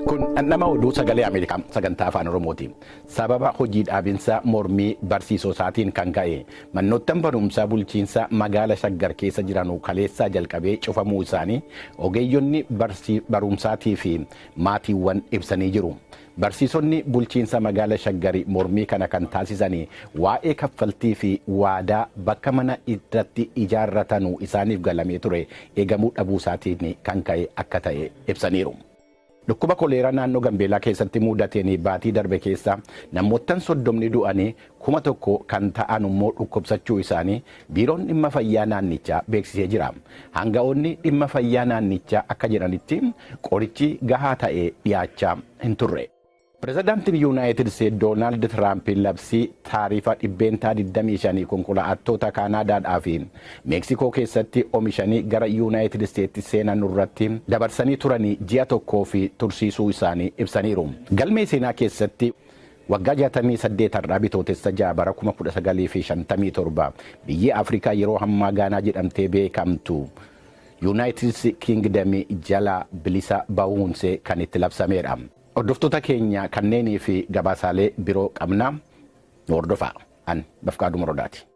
Kun dhandhama oduu Sagalee Ameerikaa sagantaa Afaan Oromooti. Sababa hojii dhaabinsa mormii barsiisotaatiin kan ka'e mannoottan barumsaa bulchiinsa magaala Shaggar keessa jiranu kaleessaa jalqabee cufamuu isaanii ogeeyyonni barumsaatii fi maatiiwwan ibsanii jiru. Barsiisonni bulchiinsa magaala Shaggari mormii kana kan taasisanii waa'ee kaffaltii fi waadaa bakka mana irratti ijaarratanu isaaniif galamee ture eegamuu dhabuu isaatiin kan ka'e akka ta'e ibsaniiru. Dhukkuba koleeraa naannoo Gambeelaa keessatti mudateen baatii darbe keessa namoottan 30 du'anii 1000 kan ta'an immoo dhukkubsachuu isaanii biiroon dhimma fayyaa naannichaa beeksisee jira. Hanga'oonni dhimma fayyaa naannichaa akka jedhanitti qorichi gahaa ta'e dhiyaachaa hin turre. Pirezidaantiin Yuunaayitid Isteet Doonaald Tiraamp labsii taarifa 25% konkolaattota Kaanaadaadhaa fi Meeksikoo keessatti oomishanii gara Yuunaayitid Isteetti seenan irratti dabarsanii turanii ji'a tokkoo fi tursiisuu isaanii ibsaniiru. Galmee seenaa keessatti waggaa 68 har'aa Bitootessa 6 bara 1957 biyyi Afrikaa yeroo ammaa Gaanaa jedhamtee beekamtu Yuunaayitid Kingdom jala bilisa bahuunsee kan itti labsameedha. Hordoftoota keenya kanneenii fi gabaasaalee biroo qabna. Nu hordofaa. An Bafqaaduu Morodaati.